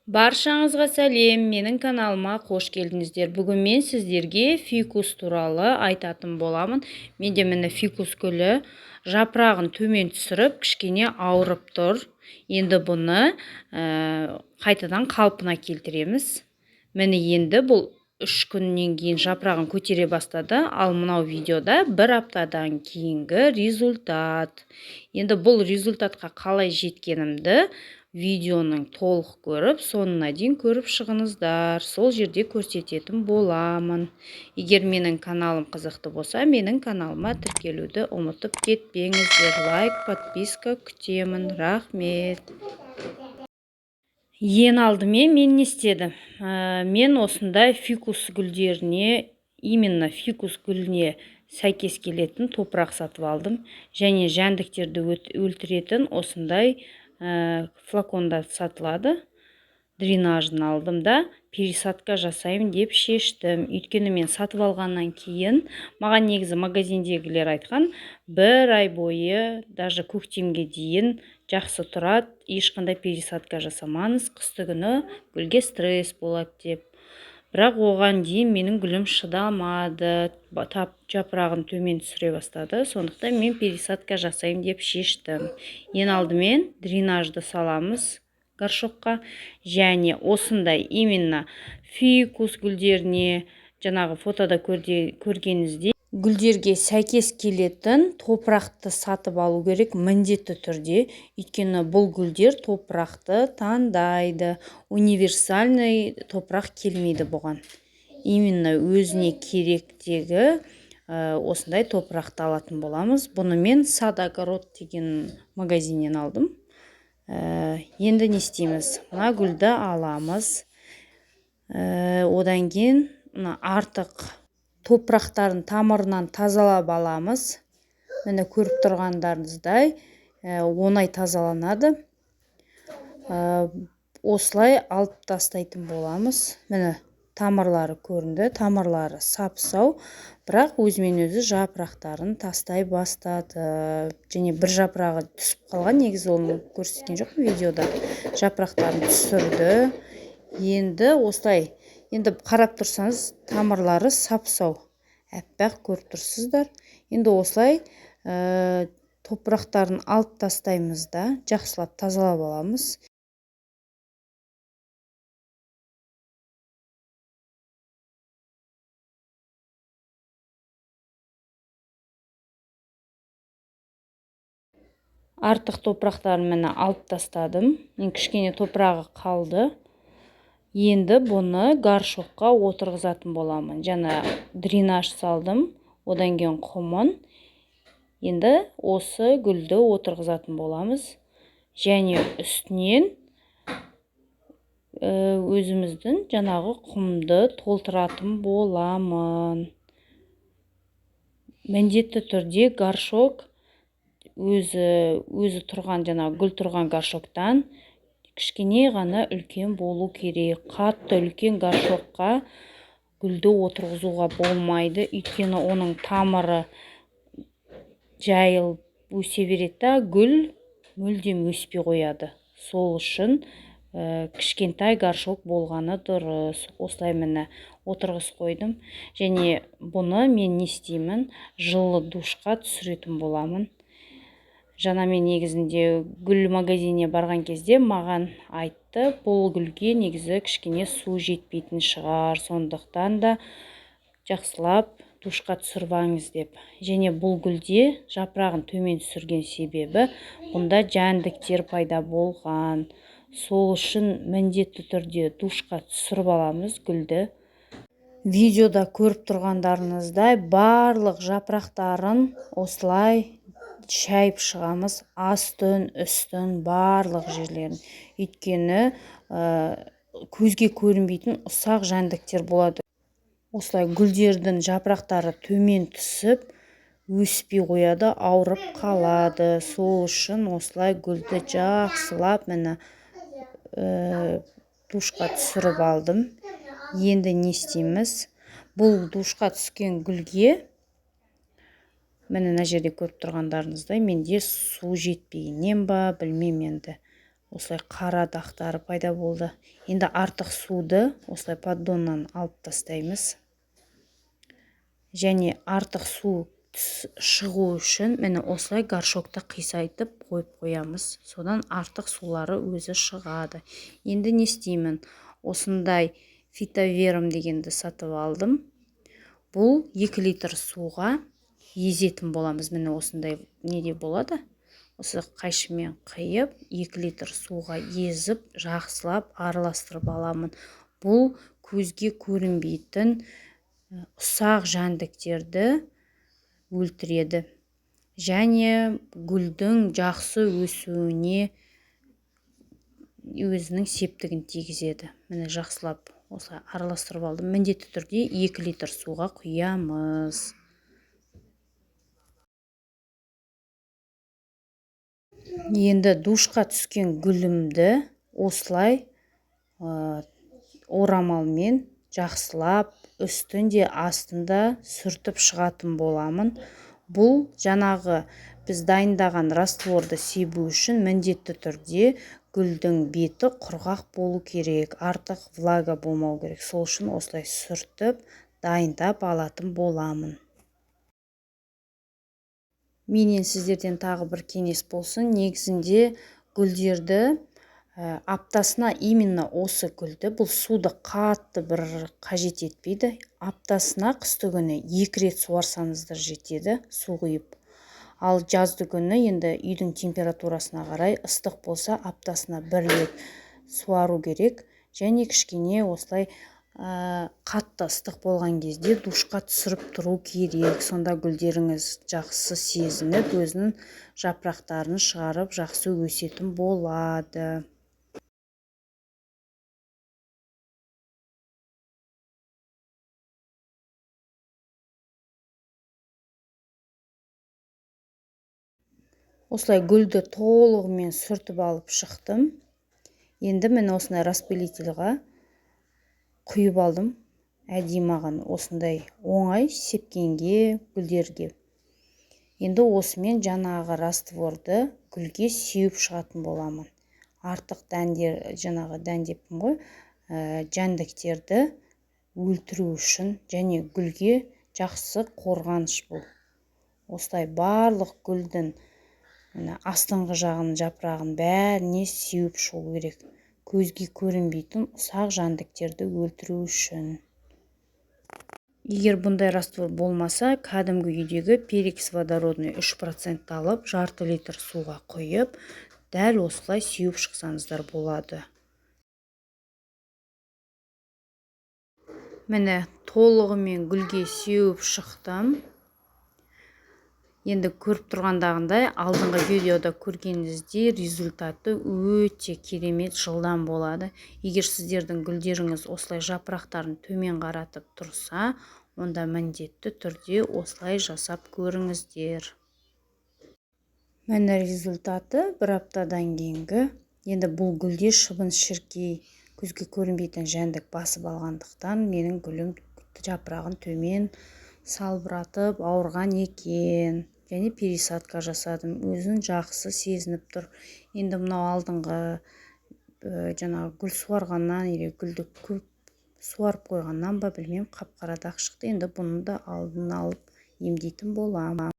Баршаңызға сәлем, менің каналыма қош келдіңіздер. Бүгін мен сіздерге фикус туралы айтатын боламын. Менде міне фикус гүлі жапырағын төмен түсіріп, кішкене ауырып тұр. Енді бұны қайтадан қалпына келтіреміз. Міне енді бұл 3 күннен кейін жапырағын көтере бастады. Ал мынау видеода бір аптадан кейінгі результат. Енді бұл результатқа қалай жеткенімді видеоның толық көріп, соңына дейін көріп шығыңыздар. Сол жерде көрсететін боламын. Егер менің каналым қызықты болса, менің каналыма тіркелуді ұмытып кетпеңіздер. Лайк, подписка күтемін. Рахмет. Ең алдымен мен не істедім? Мен осындай фикус гүлдеріне, именно фикус гүліне сәйкес келетін топырақ сатып алдым. Және жәндіктерді өлтіретін осындай флакондар сатылады. Дренажын алдым да, пересадка жасаймын деп шештім. Өйткені мен сатып алғаннан кейін, маған негізі магазиндегілер айтқан, бір ай бойы, даже көктемге дейін жақсы тұрады, ешқандай пересадка жасамаңыз, қыстыгүні гүлге стресс болады деп. Бірақ оған дейін менің гүлім шыдамады, тап жапырағын төмен түсіре бастады. Сондықтан мен пересадка жасаймын деп шештім. Ең алдымен дренажды саламыз горшокқа, және осындай именно фикус гүлдеріне, жаңағы фотода көргеніңіздей гүлдерге сәйкес келетін топырақты сатып алу керек міндетті түрде. Өйткені бұл гүлдер топырақты таңдайды, универсальный топырақ келмейді бұған. Именно өзіне керектегі осындай топырақты алатын боламыз. Бұны мен Сад Огород деген магазиннен алдым. Енді не істейміз? Мына гүлді аламыз. Одан кейін мына артық топырақтарын тамырынан тазалап аламыз. Міне көріп тұрғандарыңыздай, оңай тазаланады. Осылай алып тастайтын боламыз. Міне тамырлары көрінді, тамырлары сап-сау, бірақ өзімен өзі жапырақтарын тастай бастады. Және бір жапырағы түсіп қалған, негізі оны көрсеткен жоқпын видеода. Жапырақтарын түсірді. Енді осылай, енді қарап тұрсаңыз, тамырлары сап-сау, әппақ көріп тұрсыздар. Енді осылай топырақтарын алып тастаймыз да, жақсылап тазалап аламыз. Артық топырақтарын міне алып тастадым. Мен кішкене топырағы қалды. Енді бұны горшокқа отырғызатын боламын. Жаңа дренаж салдым, одан кейін құмын. Енді осы гүлді отырғызатын боламыз. Және үстінен өзіміздің жаңағы құмды толтыратын боламын. Міндетті түрде горшок өзі тұрған, жаңағы гүл тұрған горшоктан кішкене ғана үлкен болу керек. Қатты үлкен горшокқа гүлді отырғызуға болмайды, өйткені оның тамыры жайылып өсе береді да, гүл мүлдем өспей қояды. Сол үшін кішкентай горшок болғаны дұрыс. Осылай міне отырғызып қойдым. Және бұны мен не істеймін? Жылы душқа түсіретін боламын. Жаңа мен негізінде гүл магазиніне барған кезде маған айтты, бұл гүлге негізі кішкене су жетпейтін шығар, сондықтан да жақсылап душқа түсіріп алыңыз деп. Және бұл гүлде жапырағын төмен түсірген себебі бұнда жәндіктер пайда болған. Сол үшін міндетті түрде душқа түсіріп аламыз гүлді. Видеода көріп тұрғандарыңыздай барлық жапырақтарын осылай шайып шығамыз, астын, үстін, барлық жерлерін. Өйткені көзге көрінбейтін ұсақ жәндіктер болады. Осылай гүлдердің жапырақтары төмен түсіп, өспей қояды, ауырып қалады. Сол үшін осылай гүлді жақсылап міне душқа түсіріп алдым. Енді не істейміз? Бұл душқа түскен гүлге міне мына жерде көріп тұрғандарыңыздай менде су жетпегеннен ба, білмеймін енді. Осылай қара дақтары пайда болды. Енді артық суды осылай поддоннан алып тастаймыз. Және артық су шығу үшін міне осылай горшокты қисайтып қойып қоямыз. Содан артық сулары өзі шығады. Енді не істеймін? Осындай фитоверм дегенді сатып алдым. Бұл 2 литр суға езетін боламыз. Міне осындай неде болады. Осы қайшымен қиып, 2 литр суға езіп, жақсылап араластырып аламын. Бұл көзге көрінбейтін ұсақ жәндіктерді өлтіреді. Және гүлдің жақсы өсуіне өзінің септігін тигізеді. Міне жақсылап осылай араластырып алдым. Міндетті түрде 2 литр суға құямыз. Енді душқа түскен гүлімді осылай орамалмен жақсылап үстінде астында сүртіп шығатын боламын. Бұл жаңағы біз дайындаған растворды себу үшін міндетті түрде гүлдің беті құрғақ болу керек, артық влага болмау керек. Сол үшін осылай сүртіп дайындап алатын боламын. Менен сіздерден тағы бір кеңес болсын. Негізінде гүлдерді аптасына именно осы гүлді, бұл суды қатты бір қажет етпейді. Аптасына қысты күні 2 рет суарсаңыздар жетеді су құйып. Ал жазды күні енді үйдің температурасына қарай ыстық болса аптасына 1 рет суару керек. Және кішкене осылай қатты ыстық болған кезде душқа түсіріп тұру керек. Сонда гүлдеріңіз жақсы сезініп, өзінің жапырақтарын шығарып, жақсы өсетін болады. Осылай гүлді толығымен сүртіп алып шықтым. Енді мен осындай распылительға құйып алдым. Әдейі маған осындай оңай сепкенге гүлдерге. Енді осымен жаңағы растворды гүлге сеуіп шығатын боламын. Артық дәндер, жаңағы дән деппін ғой, жәндіктерді өлтіру үшін және гүлге жақсы қорғаныш бұл. Осылай барлық гүлдің мына астыңғы жағын, жапырағын бәріне сеуіп шығу керек. Көзге көрінбейтін ұсақ жәндіктерді өлтіру үшін. Егер бұндай раствор болмаса, кәдімгі үйдегі перекись водородный 3% алып, жарты литр суға құйып, дәл осылай сеуіп шықсаңыздар болады. Міне толығымен гүлге сеуіп шықтым. Енді көріп тұрғандағындай, алдыңғы видеода көргеніңіздей результаты өте керемет жылдам болады. Егер сіздердің гүлдеріңіз осылай жапырақтарын төмен қаратып тұрса, онда міндетті түрде осылай жасап көріңіздер. Міне результаты бір аптадан кейінгі. Енді бұл гүлде шыбын шіркей көзге көрінбейтін жәндік басып алғандықтан менің гүлім жапырағын төмен салбыратып ауырған екен. Және пересадка жасадым. Өзін жақсы сезініп тұр. Енді мынау алдыңғы жаңағы гүл суарғаннан или гүлді көп суарып қойғаннан ба білмеймін, қап-қара дақ шықты. Енді бұны да алдын алып емдейтін боламын.